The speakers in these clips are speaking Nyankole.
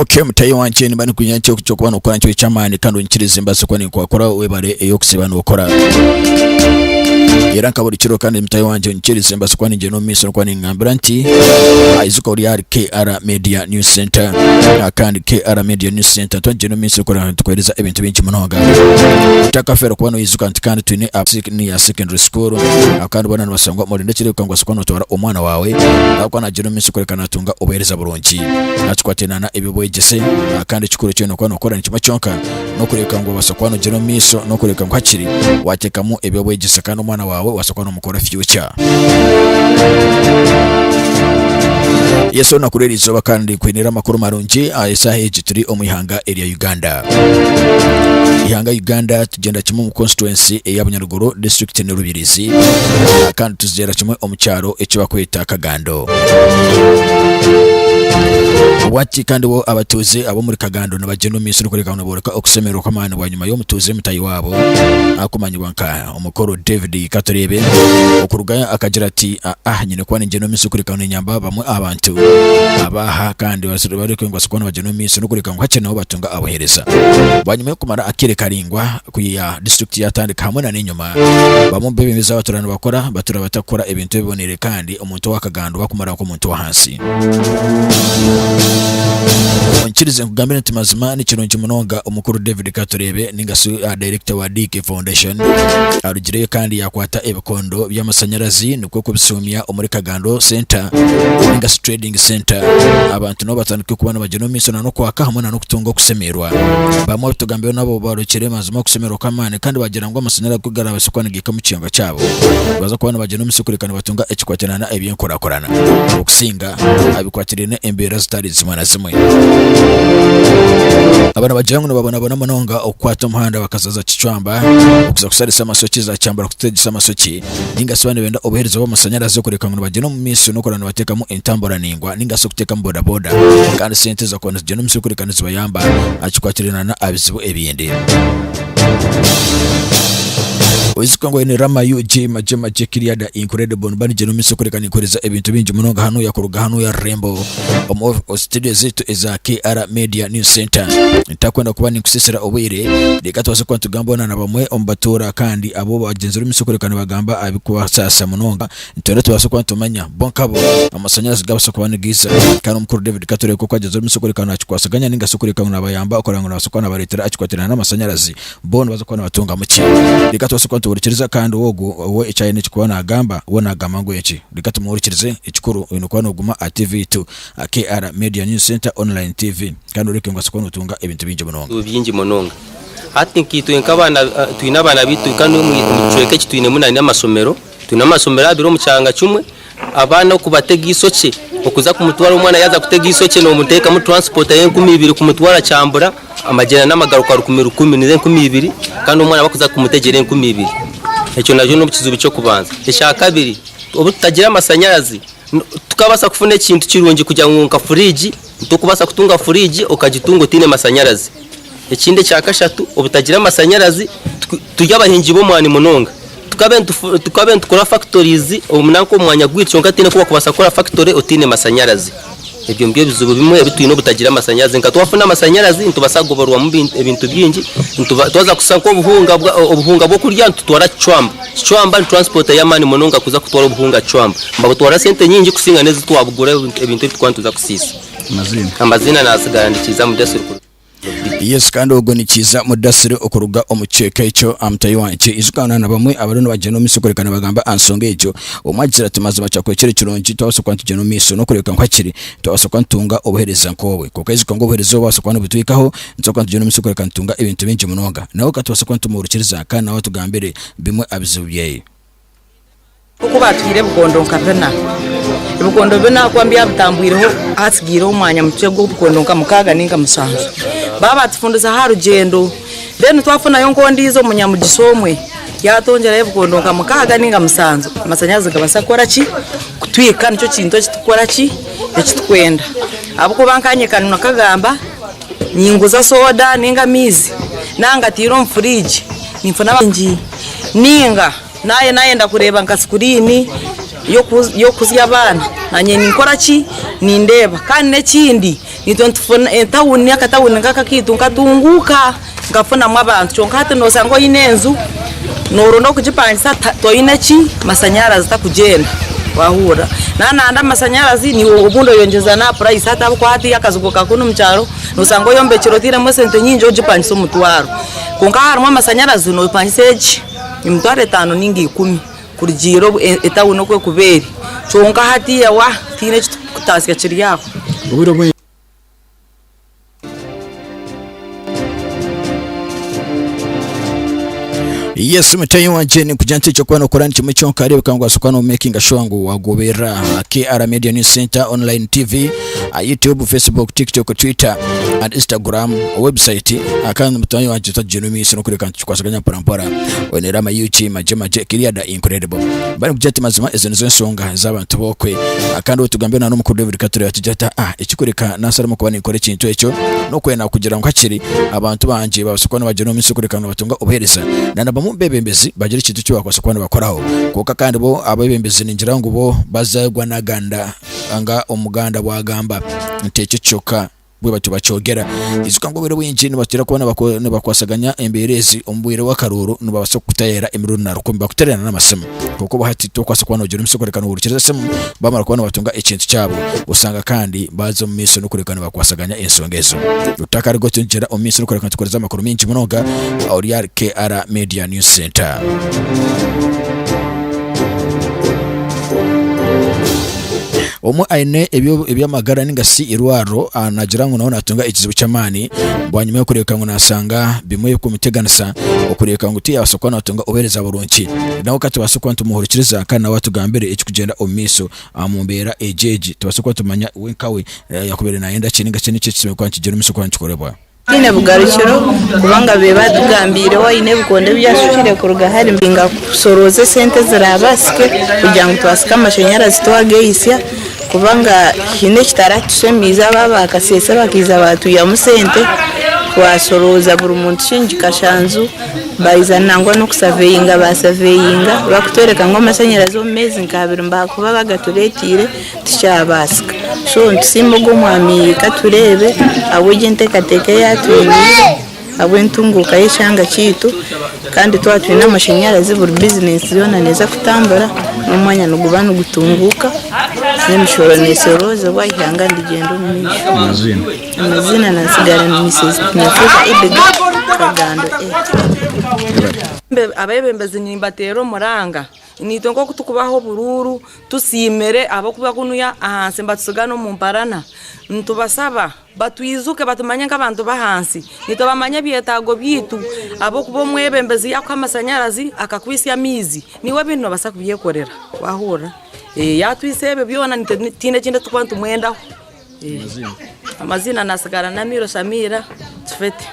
Okay mutayi wangye nimba nikugira nti ekyokuba nokora nikyo eky'amaani kandi onyikirize mbaase kuba ninkwakura webare ey'okusiiba nokora. Era nka buri kiro kandi mutayi wangye onyikirize mbaase kuba ningyenda omu maisho nokuba ningambira nti ijuka ori ahari KR Media News Center kandi KR Media News Center twagyenda omu maisho kureba nitukuheereza ebintu bingi munonga. Otakafeerwa kuba noijuka nti kandi twine ya secondary school kandi boona nibashangwa omuri Ndekire ngu obaase kuba notwara omwana waawe ahabw'okuba nagyenda omu maisho kureka natunga obuheereza burungi. Nakikwatirana eby'obwegyese kandi ekikuru eki oine kuba nokora ni kimwe kyonka n'okureebeka ngu obaasa kuba nogyenda omu maisho n'okureebeka ngu hakiri wateekamu eby'obwegyese kandi omwana waawe obaasa kuba nomukora future. Yesu olunaku rw'erizooba kandi nkwiniire amakuru marungi aha esaaha egi turi omu ihanga erya Uganda. Ihanga Uganda tugyenda kimwe omu constituency eya Bunyaruguru district ni Rubirizi kandi tuzigyera kimwe omu kyaro eki bakweta Kagando. Obwati kandi bo abatuuze ab'omuri Kagando nibagyenda omu maisho n'okureka ngu nibooreka okushemererwa kw'amaani bwanyima y'omutuuze mutaahi waabo arikumanyibwa nka Omukuru David Katureebe okurugayo akagira ati, Ah, nyine kuba ningyenda omu maisho kureka ngu niinyamba bamwe aha bantu ab'aha kandi bareke ngu babaase kuba nibagyenda omu maisho n'okureka ngu hakye nabo batunga abuheereza. Bwanyima y'okumara akaire karaingwa kwiha disiturikiti yaatandika hamwe na n'enyima, bamwe omu beebembezi aba batuura nibakora batuura batarikukora ebintu ebiboneire kandi omuntu ow'akagando bakumara nk'omuntu w'ahansi. Onkirize nkugambire nti mazima ni kirungi munonga omukuru David Katureebe ninga shi Director wa DK Foundation arugireyo kandi yakwata ebikondo by'amashanyarazi nikwo kubisuumya omuri Kagando Center ninga shi Trading Center abantu nabo batandike kuba nibagyenda omu maisho n'okwaka hamwe n'okutunga okushemererwa. Bamwe abu tugambireho nabo barekire mazima okushemererwa kw'amaani kandi bagira ngu amashanyarazi ku garabaase kuba nigaika omu kiyonga kyabo nibaza kuba nibagyenda omu maisho kureka nibatunga ekikwatirana eby'enkurakurana okusinga abikwatiraine embeera zitari zimwe na zimwe. Aba nibagira ngu nibabonabona munonga okukwata omuhanda bakaza za Kicwamba okuza kusharisa amashoki za Kyambura kutegyesa amashoki ninga shi nibenda obuheereza bw'amashanyarazi okureka ngu nibagyenda omu maisho n'okureba nibateekamu entambura naingwa ninga shi okuteekamu bodaboda kandi sente ezakuba nizigyenda omu maisho kureka nizibayamba aha kikwatirana n'aha bizibu ebindi. Oijuka ngu ni Rama UG Maje Maje Kiriada Incredible niba nigyenda omu maisho kureka ninkuheereza ebintu bingi munonga hanuya kuruga hanuya rurembo omu studio zaitu eza KR Media News Center. Ntakwenda kuba ninkusisira obwire reka tubaase kuba nitugamba na bamwe omu batuura kandi abo bagyenzire omu maisho kureka nibagamba abikubasaasa munonga nitwenda tubaase kuba nitumanya bo nkabo amashanyarazi gabaasa kuba nigaija kandi omukuru David Katureka oku agyenzire omu maisho kureka nakikwasaganya ninga shi kureka ngu nabayamba okureba ngu nabaasa kuba nabareetera akikwatirana n'amashanyarazi bo nibaza kuba nibatungamu ki? Reka tubaase kuba nituhurikiriza kandi ogwo we eki aine kuba naagamba we naagamba ngu eki. Reka tumuhurikirize. Ekikuru oine kuba nooguma aha TV yaitu KR Media News Centre Online TV kandi oreke ngu obaase kuba nootunga ebintu bingi munonga. Ebizibu bingi munonga. Hati nkaitwe nk'abaana twine abaana baitu kandi omu kicweka eki twinemu n'amasomero, twine amasomero abiri omu kyanga kimwe. Abaana okubatega eishokye, okuza kumutwara omwana yaaza kutega eishokye nomuteekamu transport y'enkumi ibiri kumutwara Kyambura, amagyenda n'amagaruka rukumi rukumi nizo 2000 kandi omwana bakuza kumutegyera 2000. Ekyo nakyo n'ekizibu ky'okubanza. Ekyakabiri, obu tutagira amasanyarazi, tukabaasa kufuna ekintu kirungi kugira ngu nka furiigi, tokubaasa kutunga furiigi okagitunga otaine masanyarazi. Ekindi ekyakashatu, obutagira amasanyarazi, turi abahingi b'omwani munonga. Tukaaba nitukora factories nanka omu mwanya gwaitu kyonka tihaine oku wakubaasa kukora factory otaine masanyarazi. Ebyo nibyo bizibu bimwe ebi twine obutagira amasanyarazi. Nka twafuna amasanyarazi nitubaasa kugoborwamu ebintu bingi, twaza kusa nk'obuhunga obuhunga bw'okurya nitutwara Kicwamba. Kicwamba ni transport y'amaani munonga kuza kutwara obuhunga Kicwamba. Nibabutwara sente nyingi kusinga n'ezi twabugura ebintu ebi turikuba nituza kusiisa. Amaziina naatsigara ndi Kiiza Mudasiri kuruga. Yesu kandi ogwo ni Kiiza Mudasiri okuruga omu kicweka ekyo aha mutahi wangye. Ijuka na bamwe abariyo nibagyenda omu maisho kureka nibagamba aha nshonga egyo. Omwe agira ati, Mazima kyakubaire kiri kirungi twabaasa kuba nitugyenda omu maisho n'okureebeka ngu hakiri twabaasa kuba nitutunga obuheereza nk'obwe. Kwonka ijuka ngu obuheereza obu bubaasa kuba nibutwikaho, nitubaasa kuba nitugyenda omu maisho kureka nitutunga ebintu bingi munonga. Nawe ka tubaase kuba nitumuhurikiriza kandi nawe atugambire bimwe aha bizibu bye. Nk'oku baatuhaire ebikondo nka bina. Ebikondo bina ahakuba mbyabitambwireho hatsigaireho omwanya mukye gw'ebikondo nka mukaaga nainga mushanju. Baaba baatufundizaho aha rugyendo, then twafunayo nk'ondiijo omunyamugisha omwe yaatwongyerayo ebikondo nka mukaaga nainga mushanju, amashanyarazi gabaasa kukora ki? Kutwika nikyo kintu eki turikukora ki? Eki turikwenda. Ahabw'okuba nkaanye nakagamba ninguza sooda nainga amaizi, naaba ngataire omu furiigi ninfuna nainga. Naye nayenda kureeba nka sikuriini y'okukuzya abaana, nanye ninkora ki? Nindeeba. Kandi n'ekindi, Itwe nitufuna etawuni akatawuni nk'aka akaitu nikatunguuka nkafunamu abantu kyonka hati noshanga oine enju noronda okugipangisa toine ki mashanyarazi takugyenda wahurira nandi amashanyarazi niiwe obundi oyongyeza n'aha purayisi hati ahabw'okuba hati akazigo ka kunu omu kyaro noshanga oyombekire otairemu esente nyingi ogipangisa omutwaro kwonka harimu amashanyarazi nopangisa egi emitwaro etaano ninga ikumi. Kurugiirira obu etawuni oku erikuba eri. Kyonka hatiiya wa tihaine eki turikutaasya kiri aho. Obwire obwingi. Yes mutayi wangye nikugira nti ekyokuba nokora ni kimwe kyonka reebeka ngu wasoka no making sure ngu wagoberera KR Media News Center online TV, YouTube, Facebook, TikTok, Twitter and Instagram website kandi mutayi wangye tutagyenda omu maisho nokureka ngu tukikwasaganya mpora mpora Oine Rama UG Magye Magye Kiriada Incredible bari kugira ati mazima ezo nizo ensonga z'abantu b'okwe kandi otugambire na n'omukuru David Katureba atugira ati ah ekikureka nasaramu kuba ninkora ekintu ekyo n'okwenda kugira ngu hakiri abantu bangye babase kuba nibagyenda omu maisho kureka ngu nibatunga obuheereza na na bamwe omu bebembezi bagira ekintu eki bakwasa kuba nibakoraho kwonka kandi bo abebembezi ningira ngu bo bazagwa naganda nga omuganda bwagamba nti ekyo kyoka bwe batyo bakyogera. Ijuka ngu obwire bwingi nibatwira kuba nibakwasaganya embeera ezi omu bwire bw'akaruuru nibabaasa kukutayaira emirundi na rukumi bakuteerera n'amasimu. Kwonka obu hati tokubaasa kuba noogira omugisha kureka noohurikiriza esimu bamara kuba nibatunga ekintu kyabo osanga kandi baaza omu maisho n'okureka nibakwasaganya ensonga ezo. Otakariga oti nitugyenda omu maisho n'okureka nitukuhereza amakuru maingi munonga ori ahari KR Media News Centre. Omwe aine eby'amagara ninga shi eirwariro nagira ngu nawe natunga ekizibu ky'amaani bwanyima y'okureebeka ngu nashanga bimwe ebirikumuteganisa okureebeka ngu tiyabaasa kuba natunga obuheereza burungi. Nawe ka tubaase kuba nitumuhurikiriza kandi nawe atugambire ekirikugyenda omu maisho omu mbeera egi egi tubaase kuba nitumanya we nkawe yakubaire nayenda ki ninga shi niki ekishemereire kuba nikigyenda omu maisho kuba nikikorebwa. Tihaine bugarukiro kubanga be baatugambiireho haine ebikondo ebyashukire kuruga hare ninga kushorooza esente eziraabaasike kugira ngu twasika amashanyarazi twageitsya kubanga haine ekitaratushemeize abo aba Kasese bakaija baatwihamu sente twashorooza buri muntu shilingi kashanju baija nangwa n'okusaveyinga baasaveyinga bakutworeka ngu amashanyarazi omu meezi nk'abiri nibakuba bagatureeteire. Tikyabaasika. So nitusiima ogwo omwami Katureebe ahabw'egyo enteekateeka ei atwiniire ahabw'entunguuka y'ekyanga kyaitu kandi twaba twine amashanyarazi buri bizinesi yoona neeza kutambura n'omwanya niguba nigutunguuka n'emishoro neeshoroozibwa eihanga nirigyenda omu maisho. Amaziina natsigara ni Mrs Tinyefuza Edgar Kagando A. Abeebembezi nimbateera omuranga Naitwe nk'oku turikubaha oburuuru tusiimire ahabw'okuba kunuya ahansi nibatutsiga n'omu mparana. Nitubasaba batwijuke batumanye nk'abantu b'ahansi. Naitwe bamanye ebyetaago byaitu ahabw'okuba omwebembezi yaakuha amashanyarazi akakwitsya amaizi, naiwe ebindi noobaasa kubyekorera waahurira. Yaatwitsya ebyo byona naitwe tihaine ekindi eki turikuba nitumwendaho. Amaziina naatsigara Namiiro Shamiira Kifete.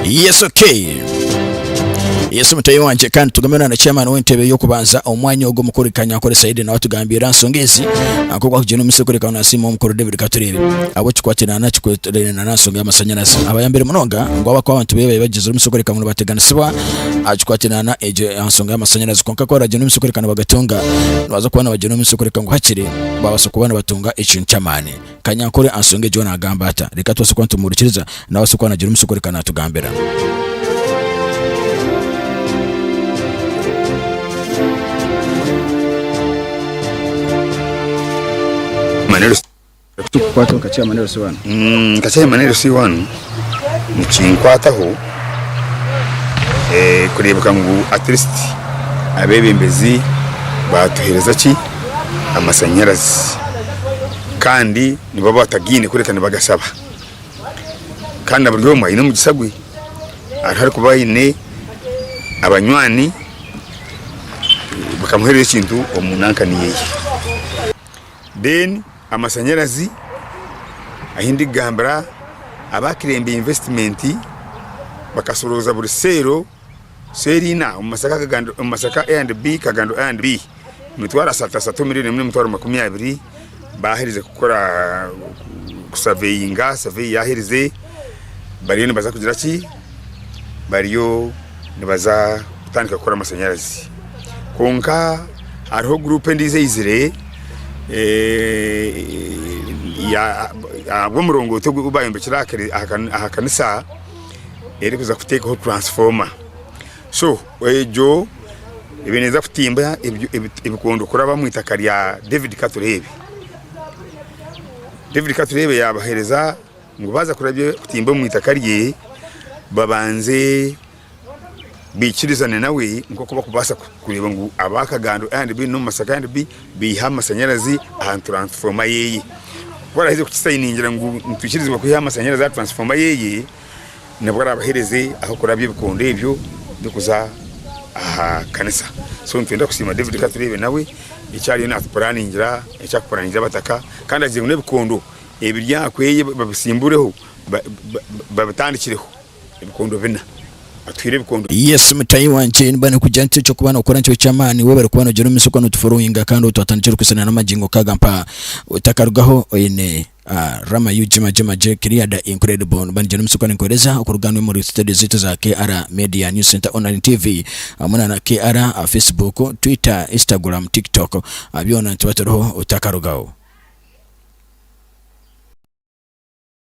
Yes okay. Yes mutayi wangye kandi tugume na chairman w'entebe y'okubanza omwanya ogwo mukuru Kanyankore Saidi nawe atugambira nsonga ezi nk'oku akugyenda omu maisho kureka nasiima omukuru David Katureebe abo kikwatirana kikwatirana na nsonga y'amasanyarazi abayambire munonga ngu abakuba abantu bebe bagizire omu maisho kureka ngu nibateganisibwa akikwatirana egyo nsonga y'amasanyarazi kwonka ku baragyenda omu maisho kureka nibagatunga nibaza kuba nibagyenda omu maisho kureka ngu hakiri babaasa kuba nibatunga ekintu ky'amaani. Kanyankore aha nsonga egyo naagamba ata? Reka tubaase kuba nitumuhurikiriza, naabaasa kuba naagira omutsyo kureka naatugambira. Kukwataho nka chairman LC1. Nka chairman LC1 nikinkwataho kureebeka ngu at least abeebembezi baatuheereza ki amashanyarazi. Kandi nibaba batagaine kureka nibagashaba. Kandi na buri omwe aine omugisa gwe. Hariho arikuba aine abanywani bakamuhereza ekintu omu nankani yeye. Then amashanyarazi ahu ndikugambira aba Kirembe investment bakashorooza buri seero, seero ina omu Masaka A and B, Kagando A and B. Emitwaro ashatu ashatu miriyoni emwe n'emitwaro 20 baaherize kukora kusaveyinga, saveyi yaaherize bariyo nibaza kugira ki? Bariyo nibaza kutandika kukora amashanyarazi. Kwonka hariho guruupu endiijo eizire. Ahabw'omurongooti ogu bayombekire aha kanisa erikuza kuteekaho transformer. So egyo ebaire neeza kutimba ebikondo kuraba omu itaka rya David Katureebe. David Katureebe yaabaheereza ngu baaza kurabya kutimba omu itaka rye babanze baikirizane nawe nk'oku barikubaasa kureeba ngu aba Kagando A and B n'omu Masaka A and B baiha amashanyarazi aha turansifooma ye. Ku baraaheze kukisayiningira ngu nitwikirizibwa kwiha amashanyarazi aha turansifooma ye, nibwo araabaheereze ah'okurabya ebikondo ebyo birikuza aha kanisa. So nitwenda kusiima David Katureebe nawe eki ariyo naatupuraningira, eki arikupuraningira abataka kandi agizire ngu n'ebikondo ebiri aha kweye babisimbureho babitandikireho. Ebikondo bina. Atuhaire ebikondo. Yes mutahi wangye nimba nikugira nti ekyokuba nokora nikyo kyamaani webare kuba nogyenda omumaisho kuba notuforowinga kandi twatandikire kusana namagingo kaga mpa otakarugaho oyine Rama UG Magye Magye Kiriada Incredible nimba nigyenda omumaisho kuba ninkuhereza okuruga hanu omuri studio zaitu za KR Media News Center Online TV hamwe na KR Facebook, Twitter, Instagram, TikTok byona nituba turiho otakarugaho.